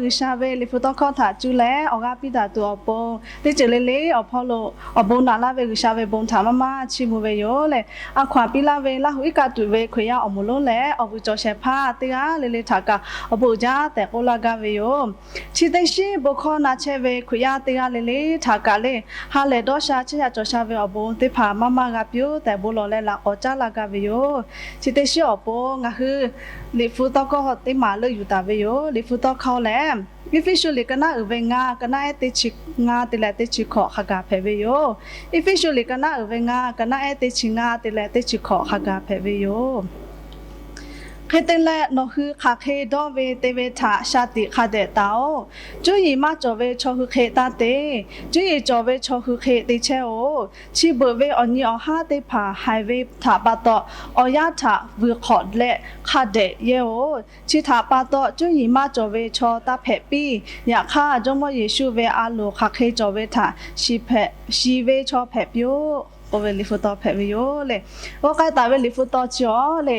G'uiˬsha ve Liꞈ hpu tawˇ hkawˇ htaꞈ cuˇ leh awˬ g'aˇ piˇ taˍ tuˬ awˬ pon, teˇ ceuˬ le le awˬ hpawˇ lo awˬ bon naꞈ laˇ ve G'uiˬsha ve bon htaꞈ maˇ maˇ chiˇ mvuh ve yoˬ leh, a hkaw anˬ piˇ laˇ ve Laˇ huˍ iˉ kaˆ tuꞈ ve Hkriꞈ yaˇ awˬ moˍ lonˉ leh awˬ vuiˬ cawˬ shehˍ hpaˇ teˇ g'aˇ le le htaꞈ kaꞈ awˬ bon uiˍ jaˇ tehꞈ k'oˆ laˇ gaˇ ve yoˬ. Chi teˇ shinˉ bon hkawˇ na chehˇ ve Hkriꞈ yaˇ teˇ g'aˇ le le htaꞈ kaꞈ le, ha lehˬ dawˇ sha chehˇ sha cawˬ sha ve awˬ bon teˇ hpaˍ maˇ maˇ g'a piˇ-oˆ tehꞈ bon lawˬ leh laꞈ k'awꞈ caˉ laˇ gaˇ ve yoˬ. Chi teˇ shinˉ awˬ pon ngaˬ hui Liꞈ hpu tawˇ hkawˇ teˇ maˬ leuˆ yuˬ taˍ ve yoˬ. Liꞈ hpu tawˇ hkawˇ lehˬ, Eˇfeˇsuꞈ liꞈ ka naˉ uiˍ ve ngaˇ, ka naˉ ehˉ teˇ chi ngaˇ te leh teˇ chi hkawꞈ hk'a gaˬ hpehꞈ ve yoˬ. Eˇfeˇsuꞈ liꞈ ka naˉ uiˍ ve ngaˇ, ka naˉ ehˉ teˇ chi ngaˇ te leh teˇ chi hkawꞈ hk'a gaˬ hpehꞈ ve yoˬ. Hk'e te leh, nawˬ hui hk'aˬ hk'e dawˇ ve te ve htaꞈ shaˍ tiꞈ hk'a dehꞈ taˍ-oꞈ. Cuˇ yiˍ maˇ cawˬ ve chaw hui hk'e taˇ te. Cuˇ yiˍ cawˬ ve chaw hui hk'e te chehˇ-oˬ. Chi beuꞈ ve awˬ nyi awˬ haˉ teˇ hpaˍ haiˬ ve htaꞈ pa taw, awˬ yanˇ htaꞈ vuiˬ hk'awꞈ leh hk'a dehꞈ yehˇ-oˬ. Chi htaꞈ pa taw, cuˇ yiˍ maˇ cawˬ ve chaw taˇ hpehꞈ piˇ. Yaꞈ hk'aˇ, Jawˇmawˇ Yeˍsuˆ ve a loˍ hk'aˬ hk'e cawˬ ve htaꞈ shiˍ ve chaw hpehꞈ piˇ-oˆ k'oˆ ve Liꞈ hpu tawˇ hpehꞈ ve yoˬ le. G'awˇ k'ai taˍ ve Liꞈ hpu tawˇ chi awˬ le,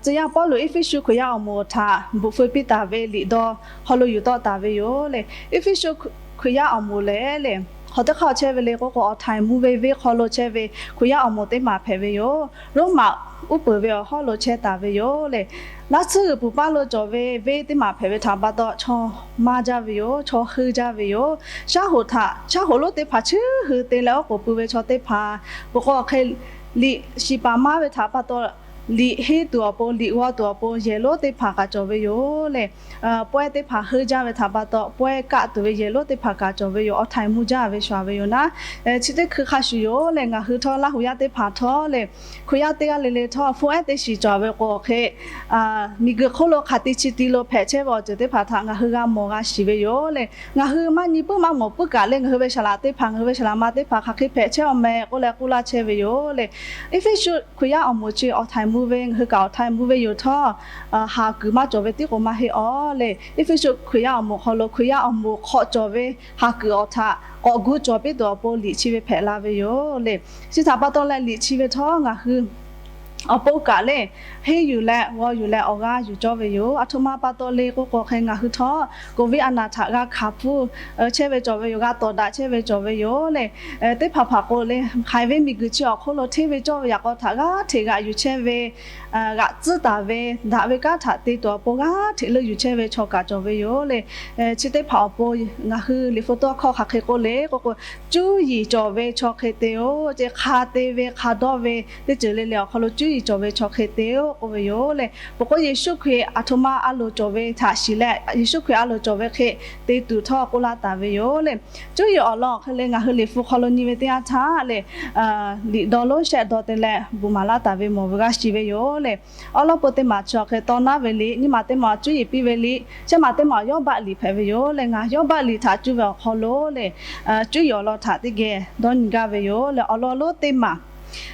tcuh yaˇ Pawˇluꞈ Eˇfeˇsuꞈ Hkriꞈ yaˇ awˬ moˍ htaꞈ bvuhꞈ feu piˇ taˍ ve liꞈ daw hk'aw lo yuˬ tawˆ taˍ ve yoˬ le. Eˇfeˇsuꞈ Hkriꞈ yaˇ awˬ moˍ lehˬ le, hk'aw teˇ hk'aˇ chehˇ ve le k'oˆ k'o, awˬ htaiˍ mvuh ve venˇ hk'aw lo chehˇ ve Hkriꞈ yaˇ awˬ moˍ teˇ maˬ hpehꞈ ve yoˬ. Roˉmaꞈ uˉ peunˍ ve awˬ hawˉ lo chehˇ taˍ ve yoˬ le. Laˇ tsuhˇ g'uiˬ pfuhˍ paˇ lo cawˬ ve venˇ teˇ maˬ hpehꞈ ve htaꞈ pa taw, chaw maˇ jaˇ ve yoˬ. Chaw heuˆ jaˇ ve yoˬ. Shaˉ hoꞈ htaꞈ, shaˉ hoꞈ lonˉ teˇ hpaˍ chi hui te leh oˉ k'oˍ pui ve chaw teˇ hpaˍ, peuˬ k'o hk'e liꞈ shiˍ paˍ maˇ ve htaꞈ pa taw, liꞈ henˇ tuˬ awˬ pon, liꞈ g'aw tuˬ awˬ pon yehˬ lonˉ teˇ hpaˍ kaꞈ cawˬ ve yoˬ le. Pawehˇ teˇ hpaˍ heuˆ jaˇ ve htaꞈ pa taw, pawehˇ kaˆ tuˬ ve yehˬ lonˉ teˇ hpaˍ kaꞈ cawˬ ve yoˬ. Awˬ htaiˍ mvuh jaˇ ve shuˍ ve yoˬ naˉ. Chi teˇ hkui hk'a shuˍ yoˬ le, ngaˬ hui htawˇ Laˇ huˍ yaˇ teˇ hpaˍ htawˇ le, Hkriꞈ yaˇ teˇ g'aˇ le le htawˇ, hpu ehˉ teˇ shiˍ cawˬ ve k'o hk'e, miˬguiˬ hk'oˆ lo hk'aˬ te chi ti lo hpehꞈ chehˇ ve awˬ ceuˬ teˇ hpaˍ htaꞈ ngaˬ hui g'a mawˬ g'a shiˍ ve yoˬ le. Ngaˬ hui maˇ nyi puiˉ maˇ mawˬ puiˉ kaꞈ le, ngaˬ hui ve saˍ laꞈ teˇ hpaˍ, ngaˬ hui ve saˍ laꞈ ma teˇ hpaˍ hk'aˬ hk'e hpehꞈ chehˇ-oˬ meh k'oˆ leh k'oˆ laˇ chehˇ ve yoˬ le. Eˇfeˇsuꞈ Hkriꞈ yaˇ awˬ moˍ chi awˬ htaiˍ mvuh ve, ngaˬ hui kaꞈ awˬ htaiˍ mvuh ve yoˬ htawˇ, haˍ kuiˬ maˇ cawˬ ve tiˉ k'o maˇ heˆ awˬ le. Eˇfeˇsuꞈ Hkriꞈ yaˇ awˬ moˍ hk'aw lo Hkriꞈ yaˇ awˬ moˍ hk'aw cawˬ ve haˍ kuiˬ awˬ htaꞈ k'awꞈ gu cawˬ piˇ tuˬ awˬ pon liꞈ chi ve hpehꞈ la ve yoˬ le. Chi htaꞈ pa taw leh liꞈ chi ve htawˇ ngaˬ hui awˬ pon kaꞈ le, henˇ yuˬ leh g'aw yuˬ leh awˬ g'aˇ yuˬ cawˇ ve yoˬ. Aˬ htoꞈ ma pa taw le k'oˆ k'o hk'e, ngaˬ hui htawˇ COVID a naˍ htaꞈ g'a hkanˍ hpuˇ chehˇ ve cawˬ ve yoˬ. G'a tawˍ daꞈ chehˇ ve cawˬ ve yoˬ le. Teˇ hpaˍ hpaˍ k'o le, haiˬ ve miˬguiˬ chi awˬ hk'oˆ lo hteˇ ve cawˇ ve yaꞈ k'aw htaꞈ g'aˇ hteꞈ g'aꞈ yuˬ chehˇ ve, g'aꞈ tcuhˉ taˍ ve, daꞈ ve kanˉ htaꞈ te tuˬ awˬ pon g'aˇ hteꞈ leuˆ yuˬ chehˇ ve chaw kaꞈ cawˬ ve yoˬ le. Chi teˇ hpaˍ awˬ pon ngaˬ hui Liꞈ hpu tawˇ hkawˇ hk'aˬ hk'e k'oˆ le k'oˆ k'o, cuˇ yiˍ cawˬ ve chaw hk'e te-oˬ ce, hk'a te ve hk'a dawˇ ve teˇ ceuˬ le le awˬ hk'aw lo cuˇ yiˍ cawˬ ve chaw hk'e te-oˬ k'oˆ ve yoˬ le. Peuˬ k'o Yeˍsuˆ Hkriꞈ aˬ htoꞈ ma a loˍ cawˬ ve htaꞈ shiˍ leh, Yeˍsuˆ Hkriꞈ a loˍ cawˬ ve hk'e te tuˬ htawˇ k'oˆ laˇ taˍ ve yoˬ le. Cuˇ yiˍ awˬ lawn awˬ hk'e le ngaˬ hui Liꞈ hpu hk'aw lo nyi ve teˇ yanˇ htaˇ le, liꞈ daw lonˉ shehˆ daw te leh bvuhꞈ maˍ laˇ taˍ ve mawˬ ve g'a shiˍ ve yoˬ le. Awˉ lawˉ peu teˇ maˬ chi awˬ hk'e tawˇ naˉ ve liꞈ, nyiˇ maˬ teˇ maˬ cuˇ yiˍ piˇ ve liꞈ, shehˆ maˬ teˇ maˬ Yawˇbaˆ liꞈ hpehꞈ ve yoˬ le. Ngaˬ Yawˇbaˆ liꞈ htaꞈ cuˇ ve awˬ hk'aw lo le, cuˇ yiˍ awˬ lawn htaꞈ teˇ geh dawˇ nyi gaˇ ve yoˬ le. Awˬ lawn lonˉ teˇ maˬ,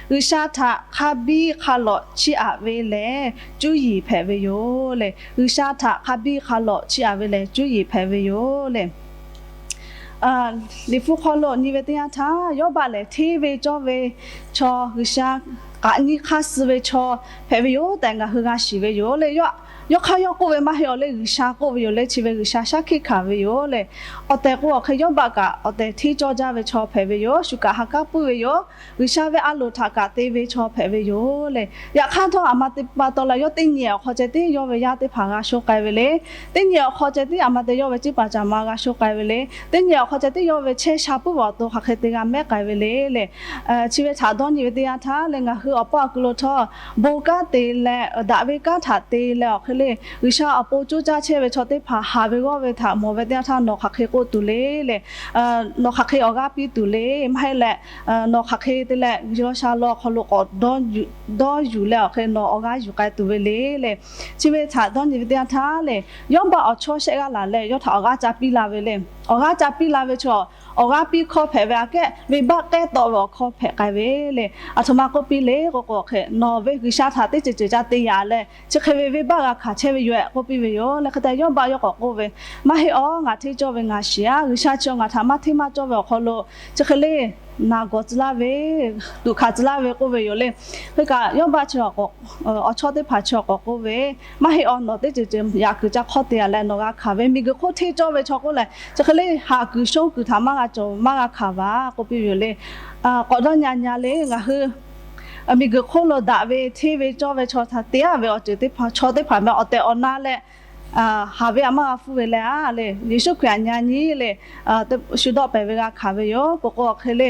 G'uiˬsha htaꞈ hk'a biˇ hk'a lawꞈ chiˇ aꞈ ve lehˬ cuˇ yiˍ hpehꞈ ve yoˬ le. G'uiˬsha htaꞈ hk'a biˇ hk'a lawꞈ chiˇ aꞈ ve lehˬ cuˇ yiˍ hpehꞈ ve yoˬ le. Liꞈ hpu hk'aw lo nyi ve teˇ yanˇ htaˇ, Yawˇbaˆ lehˬ hteˇ ve cawˇ ve chaw, G'uiˬsha k'aꞈ nyi hk'aˇ suh ve chaw hpehꞈ ve yoˬ tehꞈ ngaˬ hui g'a shiˍ ve yoˬ le. Yawˇ hk'aˇ yawˇ k'oˆ ve maˇ heˆ awˬ le, G'uiˬsha k'oˆ ve yoˬ le. Chi ve G'uiˬsha shaˉ hkiˆ hkanˍ ve yoˬ le. Awˬ tehˬ k'o awˬ hk'e Yawˇbaˆ kaꞈ awˬ tehˬ hteˇ cawˇ jaˇ ve chaw hpehꞈ ve yoˬ. Shu kaꞈ ha k'aˉ puiˉ ve yoˬ. G'uiˬsha ve a loˍ htaꞈ kaꞈ te ve chaw hpehꞈ ve yoˬ le. Yaꞈ hk'aˇ htawˇ, aˬ ma teˇ pa taw leh yawˇ teˇ nyi awˬ hk'aw ceh tiˉ yawˇ ve yaˇ teˇ hpaˍ g'a shoˆ k'ai ve le. Teˇ nyi awˬ hk'aw ceh tiˉ aˬ ma te yawˇ ve ciˉ paˍ caˍ ma g'a shoˆ k'ai ve le. Teˇ nyi awˬ hk'aw ceh tiˉ yawˇ ve chehˇ sha puiˉ ve awˬ to hk'aˬ hk'e te g'a mehˉ k'ai ve le le. Chi ve htaꞈ dawˇ nyi ve teˇ yanˇ htaˇ leh, ngaˬ hui awˬ pawˆ awˬ kuiˬ lo htawˇ bon kanˉ te leh, daꞈ ve kanˉ htaꞈ te leh awˬ hk'e le, G'uiˬsha awˬ pon coˇ caˇ chehˇ ve chaw teˇ hpaˍ haˍ ve g'awˇ ve htaꞈ mawˬ ve teˇ yanˇ htaˇ, nawˬ hk'aˬ hk'e k'oˆ tuˬ le le, nawˬ hk'aˬ hk'e awˬ g'aˇ piˇ tuˬ le, maˇ heˆ leh nawˬ hk'aˬ hk'e te leh G'uiˬsha law hk'aw lo k'awꞈ dawˇ yuˬ leh awˬ hk'e nawˬ awˬ g'aˇ yuˬ k'ai tuˬ ve le le. Chi ve htaꞈ dawˇ nyi ve teˇ yanˇ htaˇ le, Yawˇbaˆ awˬ chawˇ shehˆ g'aˇ laˬ leh yawˇ htaꞈ awˬ g'aˇ ca piˇ la ve le. Awˬ g'aˇ ca piˇ la ve chaw, awˬ g'aˇ piˇ hkawˇ hpehꞈ ve aꞈ kehˉ venˇbaˆ k'ehˉ tawˆ ve awˬ hkawˇ hpehꞈ k'ai ve le. Aˬ htoꞈ ma k'oˆ piˇ le k'o k'o hk'e, nawˬ ve G'uiˬsha htaꞈ teˇ ceuˬ ceuˬ ca te yaꞈ leh chi hk'e ve venˇbaˆ g'a hkanˍ chehˇ ve yoˬ ehꞈ k'oˆ piˇ ve yoˬ le. Hk'e te Yawˇbaˆ yawˇ k'awꞈ k'oˆ ve, maˇ heˆ awˬ, ngaˬ hteˇ cawˇ ve ngaˬ shiˍ aꞈ. G'uiˬsha chi ngaˬ htaꞈ maˇ hteˇ maˇ cawˇ ve awˬ hk'aw lo chi hk'e le naˬ gawˬ tcuh laˇ ve, tuꞈ hkanˍ tcuh laˇ ve k'oˆ ve yoˬ le. Hk'e kaꞈ Yawˇbaˆ chi awˬ chawˇ teˇ hpaˍ chi awˬ k'awꞈ k'oˆ ve, Maˇ heˆ, nawˬ teˇ ceuˬ ceuˬ yaꞈ kuiˬ ca hk'awˇ te a leh nawˬ g'a hkanˍ ve, miˬguiˬ hk'oˆ hteˇ cawˇ ve chaw k'oˆ lehˬ, chi hk'e le haˍ kuiˬ shonˇ kuiˬ htaꞈ maˇ g'a cawˬ maˇ g'a hkanˍ vaˬ k'oˆ piˇ ve yoˬ le. K'awꞈ dawˇ nyi nyi le, ngaˬ hui miˬguiˬ hk'oˆ lo daꞈ ve hteˇ ve cawˇ ve chaw htaꞈ te a ve awˬ ceuˬ teˇ hpaˍ, chaw teˇ hpaˍ meh awˬ tehˬ awˬ na leh haˍ ve a maˇ g'a hpuˇ ve leh a le, Yeˍsuˆ Hkriꞈ aꞈ nyi nyi le, shu dawˆ pehˍ ve g'a hkanˍ ve yoˬ. Peuˬ k'o awˬ hk'e le,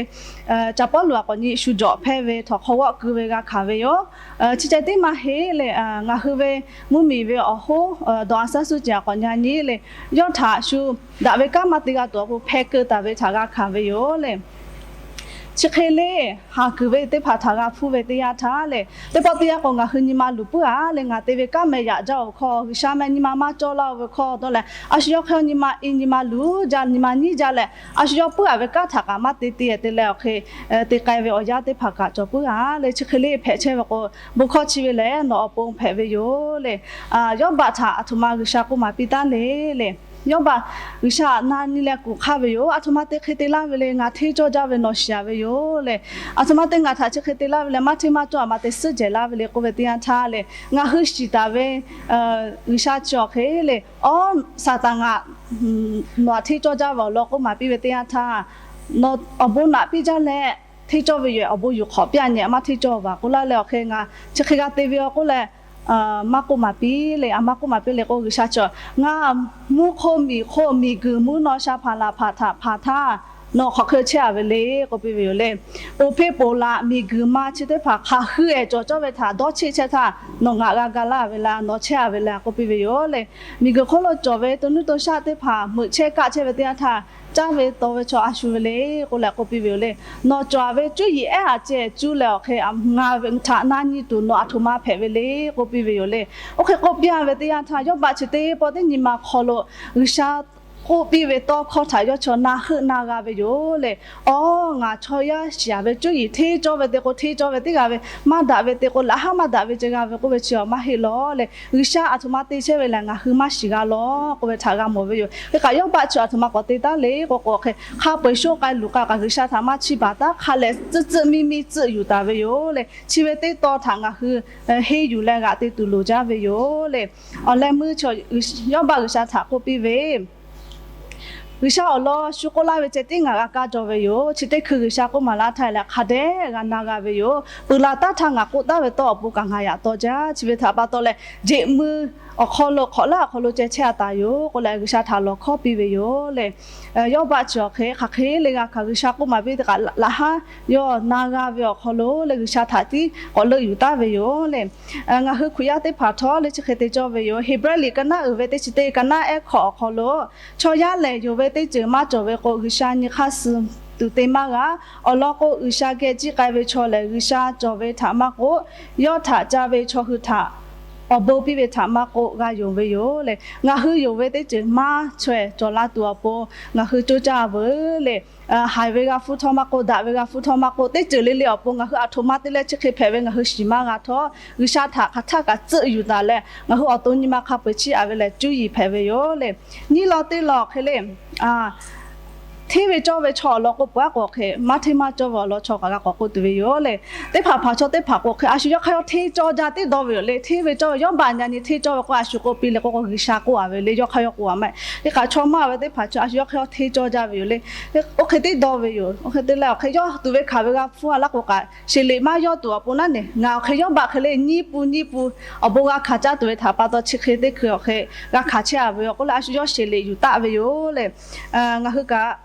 Caˍ Pawˇluꞈ aꞈ k'awꞈ nyi shu jawꞈ hpehˇ ve htawnˍ hk'aw g'awˆ keu ve g'a hkanˍ ve yoˬ. Chi ceh tiˉ maˇ heˆ le, ngaˬ hui ve mvuhˇmiˬ ve awˬ hoˉ Dawˬ Aˬ Saˉ Suˆ Ceˬ aꞈ k'awꞈ nyi nyi le, yawˇ htaꞈ shu daꞈ ve kanˉ maˇ te g'a tuˬ awˬ pon hpeh keu taˍ ve htaꞈ g'a hkanˍ ve yoˬ le. Chi hk'e le, haˍ kuiˬ ve teˇ hpaˍ htaꞈ g'a hpuˇ ve teˇ yanˇ htaˇ le, teˇ pawˆ teˇ yanˇ k'o ngaˬ hui nyi ma luˬ puiˉ a leh ngaˬ te ve kanˉ meh yaꞈ jaˇ-oˬ ve hkawˇ, G'uiˬsha meh nyi ma maˇ cawˇ laˇ-oˬ ve hkawˇ dawˇ leh, a shu yawˇ hk'e nyi ma i nyi ma luˬ jaˇ, nyi ma nyiˉ jaˇ leh, a shu yawˇ puiˉ a ve kanˉ htaꞈ kaꞈ maˇ te te te leh awˬ hk'e te k'ai ve awˬ yanˇ teˇ hpaˍ kaꞈ cawˬ puiˉ a le. Chi hk'e le hpehꞈ chehˇ ve k'o, bon hkawˇ chi ve lehˬ nawˬ awˬ pon hpehꞈ ve yoˬ le. Yawˇbaˆ htaꞈ aˬ htoꞈ ma G'uiˬsha k'oˆ maˍ piˇ taˉ le le. Yawˇbaˆ G'uiˬsha aꞈ na nyi leh kuˬ hk'aˇ ve yoˬ. A htoꞈ ma te hk'e te laˇ ve le, ngaˬ hteˇ cawˇ jaˇ ve nawˬ shiˍ a ve yoˬ le. A htoꞈ ma te ngaˬ htaꞈ chi hk'e te laˇ ve leh maˇ hteˇ maˇ cawˇ a ma te suhˉ jehˬ laˇ ve le k'oˆ ve teˇ yanˇ htaˇ le, ngaˬ hui shiˍ taˍ ve G'uiˬsha chi awˬ hk'e le, awˉ, Saˍtanˍ ngaˬ nawˬ aꞈ hteˇ cawˇ jaˇ ve awˬ lawn k'oˆ maˍ piˇ ve teˇ yanˇ htaˇ, awˬ bon naꞈ piˇ jaˇ leh hteˇ cawˇ ve yoˬ, awˬ bon yuˬ hk'awꞈ piˇ a nyi a maˇ hteˇ cawˇ vaˬ k'oˆ laˇ leh awˬ hk'e ngaˬ chi hk'e g'a te ve a k'oˆ leh maˇ k'oˆ maˍ piˇ le. A maˇ k'oˆ maˍ piˇ le k'o, G'uiˬsha chi ngaˬ mvuhˇ hk'oˆ miˬ hk'oˆ miˬguiˬ mvuhˇ naw sha hpaˍ laˬ hpaˍ htaꞈ hpaˍ htaˇ nawˬ hk'aˬ hk'e chehˇ a ve le k'oˆ piˇ ve yoˬ le. Ponˬ hpeˇ ponˬ laꞈ miˬguiˬ ma chi teˇ hpaˍ hk'aˬ hui ehˍ cawˬ cawˇ ve htaꞈ dawˇ cheˆ chehˇ htaˇ nawˬ ngaˬ g'a ga laˇ ve la, nawˬ chehˇ a ve la k'oˆ piˇ ve yoˬ le. Miˬguiˬ hk'oˆ lo cawˬ ve to nuˇ to shaˆ teˇ hpaˍ meuꞈ chehˇ kaˆ chehˇ ve teˇ yanˇ htaˇ, caˇ ve taw ve chaw a shu ve le k'oˆ leh k'oˆ piˇ ve yoˬ le. Nawˬ cawˬ a ve cuˇ yiˍ ehˉ a ceh cuˇ leh awˬ hk'e ngaˬ ve htaꞈ na nyi tuˬ nawˬ aˬ htoꞈ ma hpehꞈ ve le k'oˆ piˇ ve yoˬ le. Oˇ hk'e k'oˆ piˇ a ve teˇ yanˇ htaˇ, Yawˇbaˆ chi teˇ pawˆ teˇ nyi ma hk'aw lo G'uiˬsha k'oˆ piˇ ve tawˇ hkawˇ htaꞈ yawˇ chaw na heuˆ na g'a ve yoˬ le. Awˉ, ngaˬ chaw yaˇ shiˍ a ve cuˇ yiˍ hteˇ cawˇ ve te k'o hteˇ cawˇ ve teˇ g'a ve, maˇ daꞈ ve te k'o laꞈ haˉ maˇ daꞈ ve ceh g'a ve k'oˆ ve chi awˬ maˇ heˆ lawˬ le. G'uiˬsha aˬ htoꞈ ma te chehˇ ve lehˬ ngaˬ hui maˇ shiˍ g'a lawˬ k'oˆ ve htaꞈ g'a mawˬ ve yoˬ. Hk'e kaꞈ Yawˇbaˆ chi aˬ htoꞈ ma k'awꞈ te taˉ le k'o k'o hk'e, hk'a peu-eˬ shoˆ k'ai luˬ k'ai kaꞈ G'uiˬsha htaꞈ maˇ chiˇ baˬ taˉ hk'a leh tcuhˆ tcuhˆ miˇ miˇ tcuhˆ yuˬ taˍ ve yoˬ le. Chi ve teˇ taw htaꞈ ngaˬ hui henˇ yuˬ leh g'aꞈ te tuˬ loˍ jaˇ ve yoˬ le. Awˬ leh meuˇ chi Yawˇbaˆ G'uiˬsha htaꞈ k'oˆ piˇ ve, G'uiˬsha awˬ lawn shu k'oˆ laˇ ve ceh tiˉ ngaˬ g'a kaˇ jaw ve yoˬ. Chi teˇ hkui G'uiˬsha k'oˆ maˍ laˇ htaˇ leh hk'a dehꞈ g'a na g'a ve yoˬ. Peuˬ laˬ taˉ htaˇ ngaˬ k'oˆ taˉ ve tawˇ awˬ pon kaꞈ ngaˬ yaꞈ taw jaˇ. Chi ve htaꞈ pa taw leh jeꞈ mui awˬ hk'aw lo hk'awꞈ laˉ awˬ hk'aw lo ceh chehˇ a taˍ yoˬ k'oˆ leh G'uiˬsha htaꞈ lawˬ hkawˇ piˇ ve yoˬ le. Yawˇbaˆ chi awˬ hk'e hk'aˬ hk'e le g'a hkanˍ, G'uiˬsha k'oˆ maˍ piˇ teˇ kaꞈ laꞈ haˉ yawˇ na g'a ve awˬ hk'aw lo leh G'uiˬsha htaꞈ tiˉ k'awꞈ leuˆ yuˬ taˍ ve yoˬ le. Ngaˬ hui Hkriꞈ yaˇ teˇ hpaˍ htawˇ le chi hk'e te cawˇ ve yoˬ. Heˍbrehˇ liꞈ ka naˉ uiˍ ve teˇ chi teˇ ka naˉ ehˉ hkawꞈ awˬ hk'aw lo, chaw yaˇ lehˬ yonˍ ve teˇ ceuˬ maˇ cawˬ ve k'o G'uiˬsha nyi hk'aˇ suh tuˬ te maˇ g'a. Awˬ lawn k'o G'uiˬsha geh jiˆ k'ai ve chaw lehˬ G'uiˬsha cawˬ ve htaꞈ maˇ k'oˆ, yawˇ htaꞈ ca ve chaw hui htaꞈ awˬ bon piˇ ve htaꞈ maˇ k'oˆ g'a yonˍ ve yoˬ le. Ngaˬ hui yonˍ ve teˇ ceuˬ maˇ chaweh cawˬ la tuˬ awˬ pon ngaˬ hui coˇ caˇ veuˬ le. Haiˬ ve g'a hpuˇ htawˇ maˇ k'oˆ, daꞈ ve g'a hpuˇ htawˇ maˇ k'oˆ, teˇ ceuˬ le le awˬ pon ngaˬ hui aˬ htoꞈ ma te leh chi hk'e hpehꞈ ve ngaˬ hui shiˍ maˇ g'a htawˇ, G'uiˬsha htaꞈ hk'aˬ htaˇ kaꞈ tcuhˆ yuˬ taˍ leh ngaˬ hui awˬ to nyi ma hk'a peu-eˬ chiˇ aꞈ ve leh cuˇ yiˍ hpehꞈ ve yoˬ le. Nyiˇ law teˇ law hk'e le, hteˇ ve cawˇ ve chaw awˬ lawn k'o peuˬ aˉ k'o hk'e maˇ hteˇ maˇ cawˇ ve awˬ lawn chaw kaꞈ g'a k'awꞈ k'oˆ tuˬ ve yoˬ le. Teˇ hpaˍ hpaˍ chaw teˇ hpaˍ k'o hk'e a shu yawˇ hk'aˇ yawˇ hteˇ cawˇ jaˇ teˇ dawˇ ve yoˬ le. Hteˇ ve cawˇ ve Yawˇbaˆ nyi nyi hteˇ cawˇ ve k'o a shu k'oˆ piˇ le k'o k'o G'uiˬsha k'oˆ a ve le, yawˇ hk'aˇ yawˇ k'oˆ a maˇ heˆ. Teˇ hk'aˬ chaw maˇ ve teˇ hpaˍ chaw a shu yawˇ hk'aˇ yawˇ hteˇ cawˇ jaˇ ve yoˬ le. Oˇ hk'e teˇ dawˇ ve yoˬ. Oˇ hk'e te leh awˬ hk'e yawˇ tuˬ ve hkanˍ ve g'a hpuˇ a laˇ k'o kaꞈ sheˍ liꞈ maˇ yawˇ tuˬ awˬ pon naˉ neˬ ngaˬ awˬ hk'e Yawˇbaˆ hk'e le nyiˇ pu nyiˇ pu awˬ bon g'a hkanˍ caˇ tuˬ ve htaꞈ pa taw chi hk'e teˇ hkui awˬ hk'e g'a hkanˍ chehˇ a ve yoˬ k'oˆ leh a shu yawˇ sheˍ liꞈ yuˬ taˆ ve yoˬ le. Ngaˬ hui kaꞈ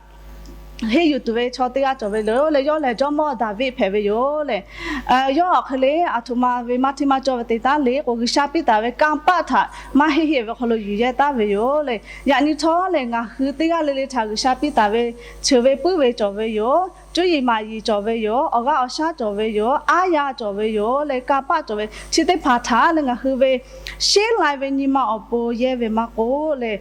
henˇ yuˬ tuˬ ve chaw teˇ g'aˇ cawˬ ve le. Yawˇ lehˬ jawˇmawˇ Daˍviˆ hpehꞈ ve yoˬ le. Yawˇ awˬ hk'e le aˬ htoꞈ ma ve maˇ hteˇ maˇ cawˇ ve te taˉ le k'o G'uiˬsha piˇ taˍ ve kanˇ paˆ htaꞈ maˇ heˆ heˆ ve hk'aw lo yuˬ yehˇ taˉ ve yoˬ le. Yaꞈ nyi htawˇ lehˬ ngaˬ hui teˇ g'aˇ le le htaꞈ G'uiˬsha piˇ taˍ ve cheuˬ ve puiˉ ve cawˬ ve yoˬ. Cuˇ yiˍ maˍ yiˍ cawˬ ve yoˬ. Awˬ g'aˇ awˬ shaˉ cawˬ ve yoˬ. Aˉ yaˇ cawˬ ve yoˬ leh kanˇ paˆ cawˬ ve chi teˇ hpaˍ htaꞈ leh ngaˬ hui ve sheˉ lai ve nyi ma awˬ pon yehˇ ve maˇ k'oˆ le,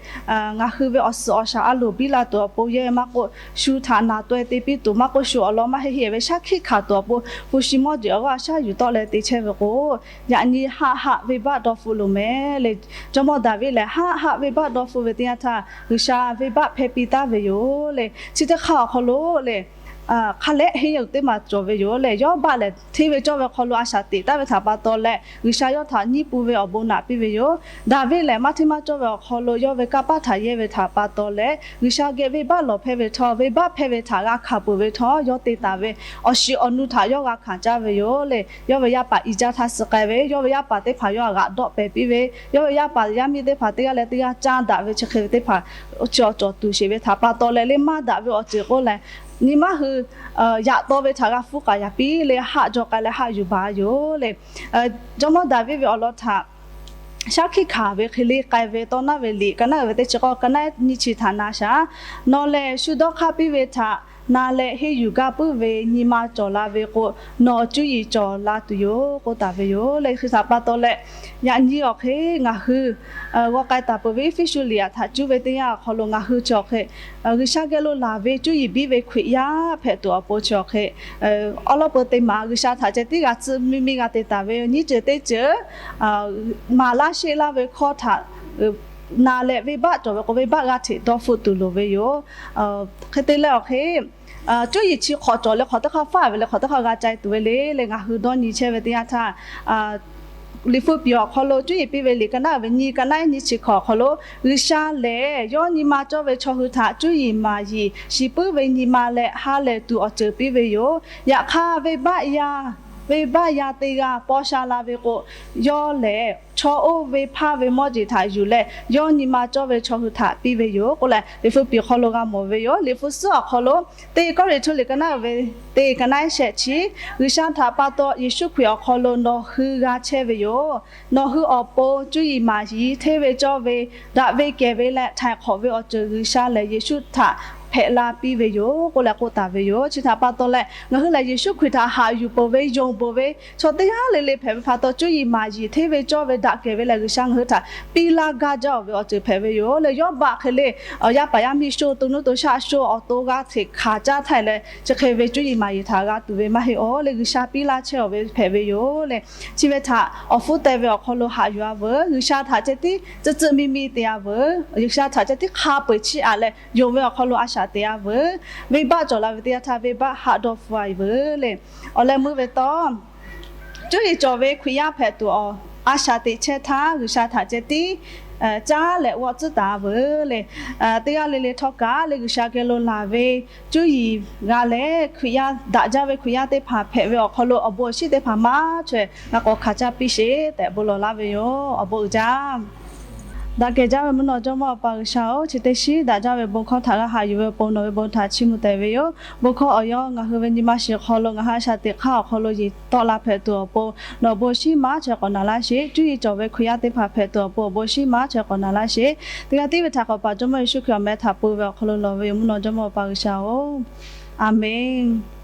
ngaˬ hui ve awˬ suhˍ awˬ shaˍ a loˍ biˇ la tuˬ awˬ pon yehˇ maˇ k'oˆ, shu htaꞈ naˬ taweh te piˇ tuˬ maˇ k'oˆ, shu awˬ lawn maˇ heˆ heˆ ve shaˉ hkiˆ hkanˍ tuˬ awˬ pon hpu shi mawˇ jeˬ awˬ g'aˇ awˬ shaˉ yuˬ tawˆ leh te chehˇ ve k'o, yaꞈ nyi haˆ haˆ venˇbaˆ dawˇ hpfuhˆ loˍ mehˍ le. Jawˇmawˇ Daˍviˆ lehˬ haˆ haˆ venˇbaˆ dawˇ hpfuhˆ ve teˇ yanˇ htaˇ G'uiˬsha venˇbaˆ hpehˇ piˇ taˍ ve yoˬ le. Chi teˇ hk'aˇ awˬ hk'aw lo le hk'a leh henˇ yuˬ teˇ maˬ cawˬ ve yoˬ leh, Yawˇbaˆ lehˬ hteˇ ve cawˇ ve hk'aw lo a shaꞈ teꞈ taˍ ve htaꞈ pa taw leh, G'uiˬsha yawˇ htaꞈ nyiˇ pun ve awˬ bon naꞈ piˇ ve yoˬ. Daˍviˆ lehˬ, maˇ hteˇ maˇ cawˇ ve awˬ hk'aw lo yawˇ ve kanˇ paˆ htaꞈ yehˇ ve htaꞈ pa taw leh, G'uiˬsha geh venˇbaˆ lawˬ hpehˇ ve htawˇ, venˇbaˆ hpehˇ ve htaꞈ g'a hkanˍ peuˬ ve htawˇ, yawˇ te taˍ ve awˬ shiˍ awˬ nu htaꞈ yawˇ g'a hkanˍ caˇ ve yoˬ leh, yawˇ ve yaˇ paˍ Eˇjaˇ htaˇ suh k'ai ve, yawˇ ve yaˇ paˍ teˇ hpaˍ yawˇ htaꞈ g'aꞈ dawˆ pehˍ piˇ ve, yawˇ ve yaˇ paˍ yaˇ miˇ teˇ hpaˍ teˇ g'aˇ leh teˇ g'aˇ caˇ daꞈ ve chi hk'e ve teˇ hpaˍ chi awˬ cawˬ tuˬ sheˍ ve htaꞈ pa taw leh, le maˇ daꞈ ve awˬ ceuˬ k'oˆ leh, nyi maˇ hui yaꞈ taw ve htaꞈ g'a hpuˇ k'aꞈ yaꞈ piˇ leh, haˆ jaw k'ai leh haˆ yuˬ baˬ yoˬ leh, Jawˇmawˇ Daˍviˆ ve awˬ lawn htaꞈ shaˉ hkiˆ hkanˍ ve hk'e le k'ai ve, tawˇ naˉ ve liꞈ ka naˉ uiˍ ve teˇ chi k'awˇ ka naˉ nyiˇ chi htaꞈ na shaˍ. Nawˬ lehˬ shu dawˇ hk'aˇ piˇ ve htaꞈ na leh henˇ yuˬ gaˇ puiˉ ve nyi ma cawˬ la ve k'o, nawˬ cuˇ yiˍ cawˬ la tuˬ yoˬ k'oˆ taˍ ve yoˬ leh, hk'e htaꞈ pa taw leh, yaꞈ nyi awˬ hk'e ngaˬ hui g'aw k'ai taˍ peuˬ ve Eˇfeˇsuꞈ liꞈ htaꞈ cuˇ ve teˇ yanˇ awˬ hk'aw lo ngaˬ hui chi awˬ hk'e G'uiˬsha geh lo laˬ ve cuˇ yiˍ biˇ ve Hkriꞈyaˇ hpehꞈ tuˬ awˬ pon chi awˬ hk'e, awˉ lawˉ peu teˇ maˬ G'uiˬsha htaꞈ ceh tiˉ g'a tcuh mi mi g'a te taˍ ve yoˬ. Nyiˇ ceuˬ teˇ ceuˬ maˍ laˇ sheˆ laˇ ve hkawˇ htaꞈ na leh, venˇbaˆ cawˬ ve k'o, venˇbaˆ g'aˇ hteꞈ dawˇ hpfuhˆ tuˬ loˍ ve yoˬ. Hk'e te leh awˬ hk'e cuˇ yiˍ chi hk'awꞈ cawˬ leh hk'awꞈ teˇ hk'aˇ faˉ ve leh hk'awꞈ teˇ hk'aˇ g'a cai tuˬ ve le leh ngaˬ hui dawˇ nyi chehˇ ve teˇ yanˇ htaˇ, Liꞈ hpu piˍ awˬ hk'aw lo cuˇ yiˍ piˇ ve liꞈ ka naˉ uiˍ ve nyi ka naˉ nyiˇ chi hkawꞈ awˬ hk'aw lo, G'uiˬsha lehˬ yawˇ nyi ma cawˇ ve chaw hui htaꞈ cuˇ yiˍ maˍ yiˍ shiˍ puiˉ ve nyi ma leh ha lehˬ tuˬ awˬ ceuˬ piˇ ve yoˬ. Yaꞈ hk'aˇ, venˇbaˆ yaˇ teˇ g'aˇ paw sha la ve k'o, yawˇ lehˬ chaw oˇ ve hpaˇ ve mawˇ jeˬ htaꞈ yuˬ leh yawˇ nyi ma cawˇ ve chaw hui htaꞈ piˇ ve yoˬ k'oˆ leh, Liꞈ hpu piˍ hk'aw lo g'a mawˬ ve yoˬ. Liꞈ hpu suhˉ awˬ hk'aw lo, teˇ Kawˇrenˍhtuˆ liꞈ ka naˉ uiˍ ve teˇ ka naˉ shehˆ chi, G'uiˬsha htaꞈ pa taw Yeˍsuˆ Hkriꞈ awˬ hk'aw lo nawˬ hui g'a chehˇ ve yoˬ. Nawˬ hui awˬ pon cuˇ yiˍ maˍ yiˍ hteˇ ve cawˇ ve, daꞈ ve kehˬ ve leh htaiˍ hk'awꞈ ve awˬ ceuˬ G'uiˬsha lehˬ Yeˍsuˆ htaꞈ hpehꞈ la piˇ ve yoˬ k'oˆ leh k'oˆ taˍ ve yoˬ. Chi htaꞈ pa taw leh ngaˬ hui lehˬ Yeˍsuˆ Hkriꞈ htaꞈ haꞈ yuˬ peuˬ ve, yonˍ peuˬ ve chaw teˇ g'aˇ le le hpehꞈ ve pa taw, cuˇ yiˍ maˍ yiˍ hteˇ ve cawˇ ve daꞈ kehˬ ve lehˬ G'uiˬsha ngaˬ hui htaꞈ piˇ laˇ gaˇ jaˇ-oˬ ve awˬ ceuˬ hpehꞈ ve yoˬ leh, Yawˇbaˆ hk'e le yaˇ paˍ yaˇ miˇ shoˇ, to nuˇ to shaˆ shoˇ, awˬ to g'a hteꞈ hkanˍ caˇ htaˇ leh chi hk'e ve cuˇ yiˍ maˍ yiˍ htaꞈ g'a tuˬ ve maˇ heˆ-oˬ leh, G'uiˬsha piˇ laˇ chehˇ-oˬ ve hpehꞈ ve yoˬ leh, chi ve htaꞈ awˬ hpfuhˇ teh ve awˬ hk'aw lo haꞈ yuˬ-a veuˬ. G'uiˬsha htaꞈ ceh tiˉ tcuh tcuh mi mi te-a veuˬ. G'uiˬsha htaꞈ ceh tiˉ hk'a peu-eˬ chiˇ aꞈ leh yonˍ ve awˬ hk'aw lo a shaꞈ teꞈ-a veuˬ. Venˇbaˆ cawˬ la ve teˇ yanˇ htaˇ venˇbaˆ haˆ dawˇ hpfuhˇ-a veuˬ leh, awˬ leh meuˇ ve tawˇ cuˇ yiˍ cawˬ ve Hkriꞈyaˇ hpehꞈ tuˬ awˬ a shaꞈ teꞈ chehˇ htaˇ, G'uiˬsha htaꞈ ceh tiˉ caˉ leh g'awˆ tcuhˉ taˍ-a veuˬ leh, teˇ g'aˇ le le htawˇ kaꞈ leh G'uiˬsha geh lo laˬ ve cuˇ yiˍ g'a leh, Hkriꞈyaˇ daꞈ jaˇ ve Hkriꞈyaˇ teˇ hpaˍ hpehꞈ ve awˬ hk'aw lo awˬ bon awˬ shinˉ teˇ hpaˍ maˇ chaweh g'a k'awꞈ hkanˍ caˇ piˇ sheˍ tehꞈ bon lawˬ laˇ ve yoˬ. Awˬ bon uiˍ jaˇ. Daꞈ kehˬ jaˇ ve mvuhˇ naw jawˇmawˇ Awˬ pa G'uiˬsha-oˬ, chi teˇ shiˉ daꞈ jaˇ ve bon hkawˇ htaꞈ g'a haꞈ yuˬ ve awˬ pon nawˬ ve bon htaꞈ chiˇ mvuh tehꞈ ve yoˬ. Bon hkawˇ awˬ yawˇ ngaˬ hui ve nyi ma shiˍ hk'aw lo ngaˬ hui a shaꞈ teꞈ hk'aˇ awˬ hk'aw lo yeˬ tawˆ la hpehꞈ tuˬ awˬ pon nawˬ awˬ bon shinˉ maˇ chaweh k'awꞈ naˍ laˇ sheˍ. Cuˇ yiˍ cawˬ ve Hkriꞈyaˇ teˇ hpaˍ hpehꞈ tuˬ awˬ pon awˬ bon shinˉ maˇ chaweh k'awꞈ naˍ laˇ sheˍ. Teˇ g'aˇ tiˉ ve htaꞈ k'awꞈ paˍ Jawˇmawˇ Yeˍsuˆ Hkriꞈ awˬ meh htaꞈ pui ve awˬ hk'aw lo lawˬ ve yoˬ, mvuhˇ naw jawˇmawˇ Awˬ pa G'uiˬsha-oˬ, Aˍmenˇ.